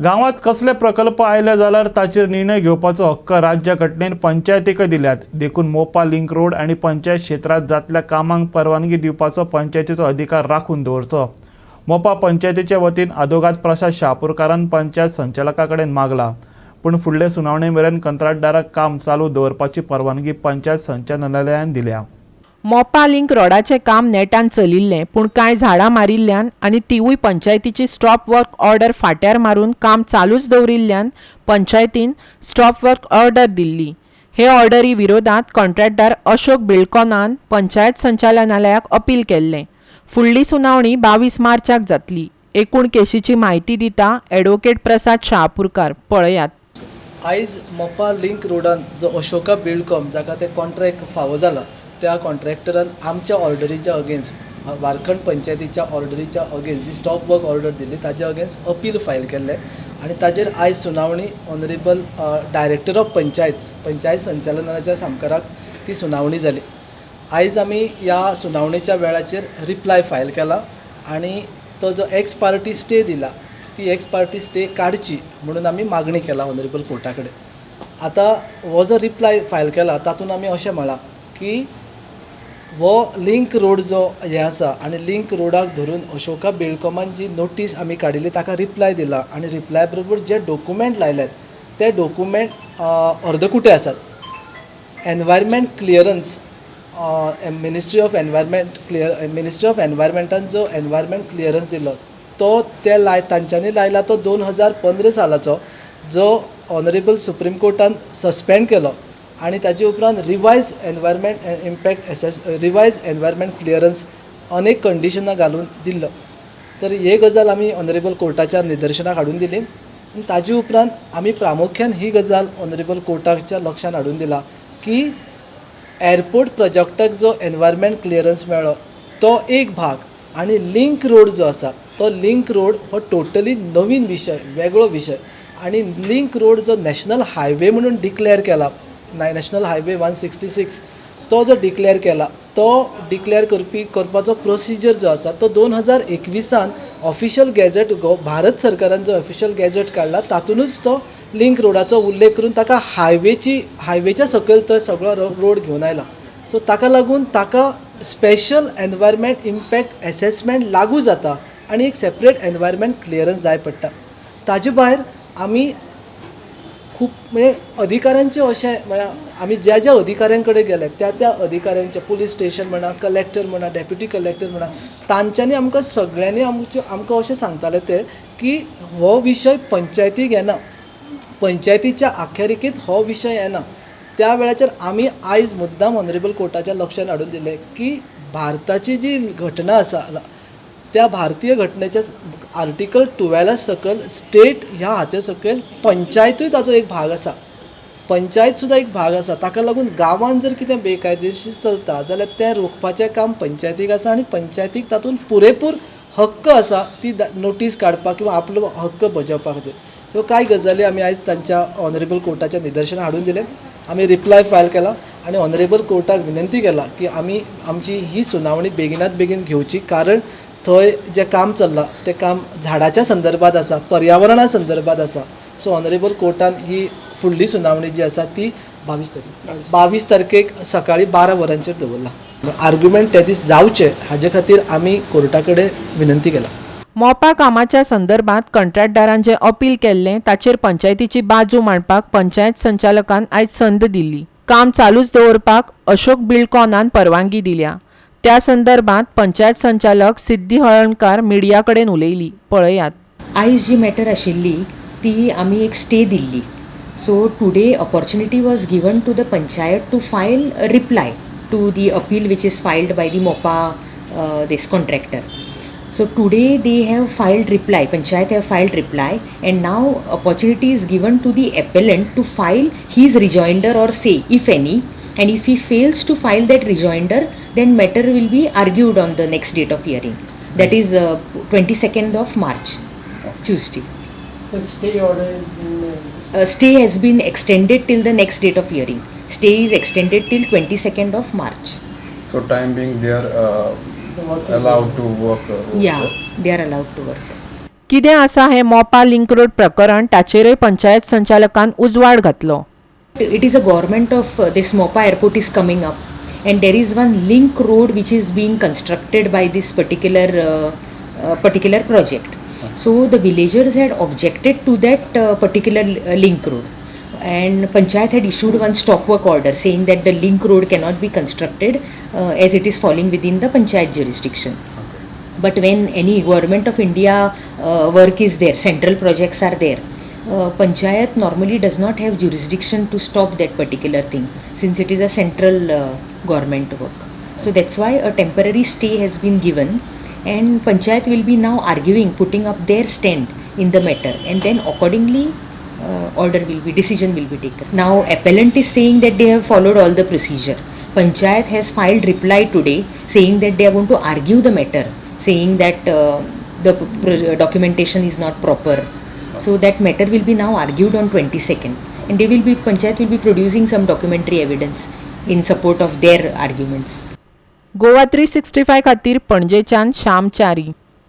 गांवांत कसले प्रकल्प आयले जाल्यार ताचेर निर्णय घेवपाचो हक्क राज्य घटनेन पंचायतीक दिल्यात. देखून मोपा लिंक रोड आनी पंचायत क्षेत्रांत जातल्या कामांक परवानगी दिवपाचो पंचायतीचो अधिकार राखून दवरचो. मोपा पंचायतीचे वतीन आदोगाद प्रसाद शहापूरकारान पंचायत संचालका कडेन मागला, पूण फुडले सुनावणे मेरेन कंत्राटदाराक काम चालू दवरपाची परवानगी पंचायत संचालनालयान दिल्या. मोपा लिंक रोडाचें काम नेटान चलिल्लें, पूण कांय झाडां मारिल्ल्यान आनी तिवूय पंचायतीची स्टॉप वर्क ऑर्डर फाट्यार मारून काम चालूच दवरिल्ल्यान पंचायतीन स्टॉप वर्क ऑर्डर दिल्ली. हे ऑर्डरी विरोधात कॉन्ट्रॅक्टदार अशोक बिल्डकॉनान पंचायत संचालनालयाक अपील केल्लें. फुडली सुनावणी 22 मार्चाक जातली. एकूण केशीची म्हायती दिता ॲडव्होकेट प्रसाद शहापूरकार. पळयात. आयज मोपा लिंक रोडान जो अशोका बिल्डकॉम जाका ते कॉन्ट्रॅक्ट फावो जाला त्या कॉन्ट्रॅक्टरान आमच्या ऑर्डरीच्या अगेन्स्ट, वारखंड पंचायतीच्या ऑर्डरीच्या अगेन्स्ट जी स्टॉप वर्क ऑर्डर दिल्ली ताच्या अगेन्स्ट अपील फायल केल्लें आनी ताजेर आयज सुनावणी honourable director of panchayat, panchayat संचालनाच्या सामकाराक ती सुनावणी जाली. आयज आमी ह्या सुनावणेच्या वेळाचेर रिप्लाय फायल केला आनी तो जो एक्स पार्टी स्टे दिला ती एक्स पार्टी स्टे काडची म्हणून आमी मागणी केला ऑनरेबल कोर्टा कडेन. आतां हो जो रिप्लाय फायल केला तातूंत आमी अशें म्हळां की हो लिंक रोड जो हें आसा आनी लिंक रोडाक धरून अशोका बिल्डकॉमान जी नोटीस आमी काडिल्ली ताका रिप्लाय दिला आनी रिप्लाय बरोबर जे डॉक्युमेंट लायल्यात ते डॉक्युमेंट अर्दकुटे आसात. Environment clearance, ministry of environment ministry of एनवायरमेंटान जो एनवायरमेंट क्लियरन्स दिलो तो ते तांच्यांनी लायला तो 2015 सालाचो जो ऑनरेबल सुप्रीम कोर्टान सस्पेंड केलो आनी ताजे उपरांत revise environment impact revise environment clearance अनेक कंडिशनां घालून दिल्लो. तर ही गजाल आमी ऑनरेबल कोर्टाच्या निदर्शनाक हाडून दिली आनी ताजे उपरांत आमी प्रामुख्यान ही गजाल ऑनरेबल कोर्टाच्या लक्षान हाडून दिला की एअरपोर्ट प्रोजेक्टाक जो एनवायरमेंट क्लियरन्स मेळ्ळो तो एक भाग आनी लिंक रोड जो आसा तो लिंक रोड हो टोटली नवीन विशय, वेगळो विशय आनी लिंक रोड जो नॅशनल हायवे म्हणून डिक्लेअर केला, नॅशनल हायवे 166 तो जो डिक्लेअर केला तो डिक्लेअर करपाचो प्रोसिजर जो आसा तो 2021 ऑफिशियल गॅझेट भारत सरकारान जो ऑफिशियल गॅझेट काडला तातूंतच तो लिंक रोडाचो उल्लेख करून ताका हायवेच्या सकयल तो सगळो रोड घेवन आयला. सो ताका लागून ताका स्पेशल एनवायरमेंट इम्पॅक्ट एसेसमेंट लागू जाता आनी एक सेपरेट एनवायरमेंट क्लियरन्स जाय पडटा. ताजे भायर आमी खूब म्हणजे अधिकाऱ्यांचे अशें म्हळ्यार आमी ज्या ज्या अधिकाऱ्यां कडेन गेले त्या त्या अधिकाऱ्यांचे पुलीस स्टेशन म्हणा, कलेक्टर म्हणा, डेप्युटी कलेक्टर म्हणा, तांच्यांनी आमकां सगळ्यांनी आमकां अशें सांगताले ते की हो विशय पंचायतीक येना, पंचायतीच्या अखेरीकीत हो विशय येना. त्या वेळाचेर आमी आयज मुद्दाम ऑनरेबल कोर्टाच्या लक्षान हाडून दिलें की भारताची जी घटना आसा त्या भारतीय घटनेच्या आर्टिकल 12 सकयल स्टेट ह्या हाचे सकयल पंचायतूय ताचो एक भाग आसा, पंचायत सुद्दां एक भाग आसा. ताका लागून गांवांत जर कितें बेकायदेशीर चलता जाल्यार तें रोखपाचें काम पंचायतीक आसा आनी पंचायतीक तातूंत पुरेपूर हक्क आसा ती नोटीस काडपाक किंवा आपलो हक्क बजावपा खातीर. ह्यो कांय गजाली आमी आयज तांच्या ऑनरेबल कोर्टाच्या निदर्शनाक हाडून दिलें. आमी रिप्लाय फायल केला आनी ऑनरेबल कोर्टाक विनंती केला की आमी आमची ही सुनावणी बेगिनात बेगीन घेवची, कारण थंय जें काम चल्लां तें काम झाडाच्या संदर्भात आसा, पर्यावरणा संदर्भात आसा. सो ऑनरेबल कोर्टान ही फुडली सुनावणी जी आसा ती 22 तारखेक सकाळी 12 वरांचेर दवरला. आर्ग्युमेंट ते दीस जावचे हाजे खातीर आमी कोर्टा कडेन विनंती केला. मोपा कामाच्या संदर्भात कंत्राटदारान जें अपील केल्लें ताचेर पंचायतीची बाजू मांडपाक पंचायत संचालकान आयज संद दिल्ली. काम चालूच दवरपाक अशोक बिल्डकॉनान परवानगी दिल्या. त्या संदर्भात पंचायत संचालक सिद्धी हळणकार मिडिया कडेन उलयली. पळयात. आयज जी मॅटर आशिल्ली ती आमी एक stay Delhi. So today opportunity was given to the panchayat to file a reply to the appeal which is filed by the Mopa this contractor. So today they have filed reply, panchayat have filed reply, and now opportunity is given to the appellant to file his rejoinder or say if any, and if he fails to file that rejoinder then matter will be argued on the next date of hearing, that is 22nd of March, Tuesday. The stay order has been, stay has been extended till the next date of hearing. Stay is extended till 22nd of March. So time being they are allowed to work. Yeah, they are allowed to work. कितें आसा हें Mopa link road प्रकरण, ताचेरय पंचायत संचालकान उजवाड घातलो. It is a government of this Mopa airport is coming up, and there is one link road which is being constructed by this particular project. So the villagers had objected to that particular link road, and panchayat had issued one stop work order saying that the link road cannot be constructed as it is falling within the panchayat jurisdiction. But when any Government of India work is there, central projects are there, panchayat normally does not have jurisdiction to stop that particular thing, since it is a central government work. So that's why a temporary stay has been given, and panchayat will be now arguing, putting up their stand in the matter, and then accordingly order will be decision will be taken. Now appellant is saying that they have followed all the procedure. Panchayat has filed reply today, saying that they are going to argue the matter, saying that the documentation is not proper. So that matter will be now argued on 22nd, and they will be panchayat will be producing some documentary evidence in support of their arguments. Goa 365 खातीर पणजेच्यान श्याम च्यारी.